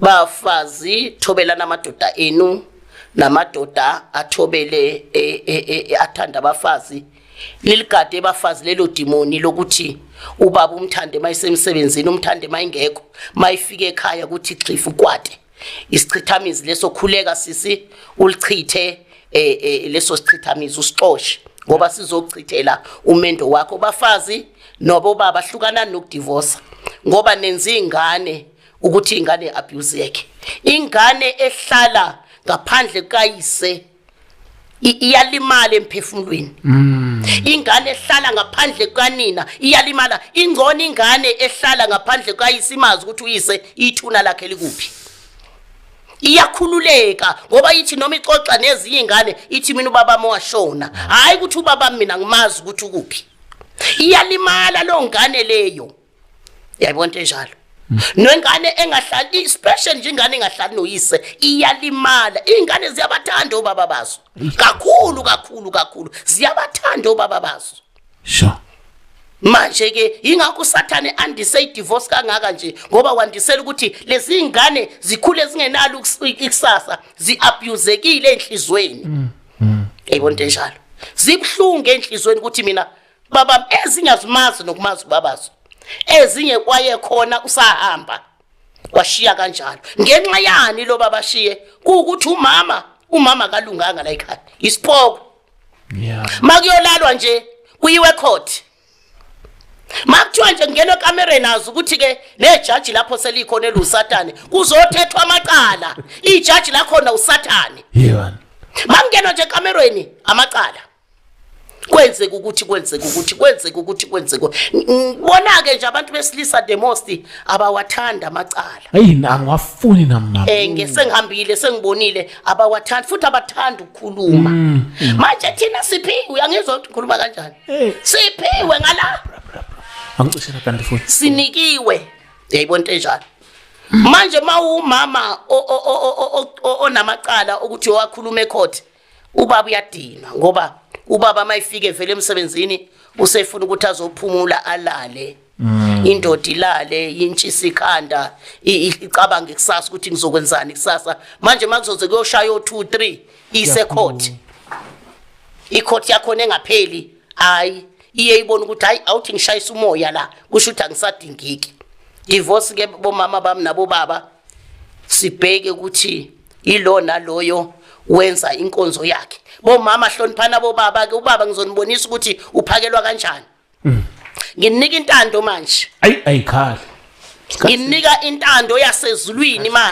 Bafazi, thobelana amadoda enu, namadoda athobele athanda abafazi. Liligade bafazi lelo dimoni lokuthi ubaba umthande mayisemsebenzini, umthande mayingekho, mayifike ekhaya kuthi xifu kwate. Isichithamizi leso, khuleka sisi, ulichithe leso sichithamizi, usixoshe ngoba sizochithela umendo wakho. Bafazi nobo baba, hlukanani nokudivorce ngoba nenza ingane ukuthi ingane abuse yakhe. Ingane ehlala ngaphandle kayise iyalimala emphefumulweni. Ingane ehlala ngaphandle kukanina iyalimala. Ingcono ingane ehlala ngaphandle kayise, imazi ukuthi uyise ithuna lakhe likuphi, iyakhululeka ngoba ithi noma ixoxa nezinye ingane ithi, "Mina ubaba washona," hayi ukuthi, "Ubaba mina ngimazi ukuthi ukuphi." Iyalimala lo ngane leyo, yayibona into enjalo. Nengane engahlali, especially nje ingane engahlali noyise, iyalimala. Ingane ziyabathanda obaba bazo kakhulu kakhulu kakhulu, ziyabathanda obaba bazo. Manje ke ingakho uSathane andise idivorce kangaka nje, ngoba wandisela ukuthi lezi ingane zikhule zingenalo ikusasa, ziabuzekile enhlizweni. Yayibona into enjalo, zibhlungu enhlizweni ukuthi mina baba, ezinye azimazi nokumazi babazo, ezinye kwaye khona usahamba washiya kanjalo. Ngenxa yani lo baba shiye? Kuwukuthi umama kalunganga la ekhaya, isiphoko. Makuyolalwa nje kuyiwe court, makuthiwa nje kungenwe ekamereni, azi ukuthi ke nejaji lapho selikhona elusatane, kuzothethwa amacala, ijaji lakhona usathane. Yebani. Makungenwa nje ekamerweni, amacala kwenzeka ukuthi kwenzeka ukuthi kwenzeka ukuthi kwenzeka. Ngibona ke nje abantu besilisa the most abawathanda amacala. Ayi, angiwafuni nami nami. Ngesengihambile sengibonile, abawathandi futhi abathanda ukukhuluma. Manje thina siphiwe, uyangizwa ukuthi ngikhuluma kanjani? Siphiwe ngala. Angicishela kanti futhi. Sinikiwe, uyayibona into enjalo. Manje mawumama onamacala ukuthi wakhuluma ecourt, ubaba uyadinwa ngoba ubaba mayifike vele emsebenzini usefuna ukuthi azophumula, alale. Indoda ilale intshisa ikhanda, icabange kusasa ukuthi ngizokwenzani kusasa. Manje makuzoze kuyoshaya o2 3 ise court, icourt yakhona engapheli, hayi, iye ibona ukuthi hayi, awuthi ngishayisa umoya la, kusho ukuthi angisadingiki. Divorce ke bomama bami nabo baba, sibheke ukuthi ilo naloyo wenza inkonzo yakhe. Bomama, hloniphana bobaba ke. Ubaba ngizonibonisa ukuthi uphakelwa kanjani. Nginika intando manje. Ayi, ayikhali. Nginika intando yasezulwini manje.